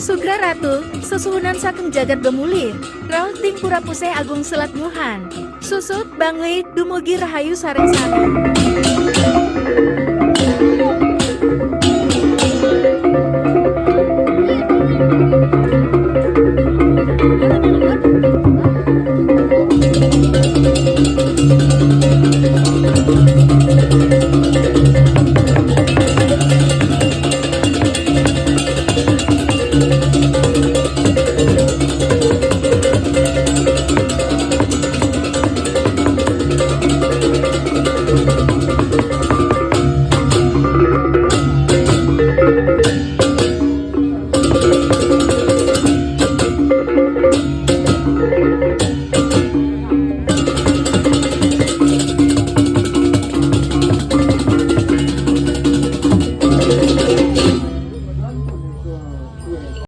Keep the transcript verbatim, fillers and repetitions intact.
Sugra Ratu, sesuhunan saking jagat Gemulih, rauh tim Pura Puseh Agung Selat Nyuhan. Suksma bangli, dumugi rahayu sareng sami.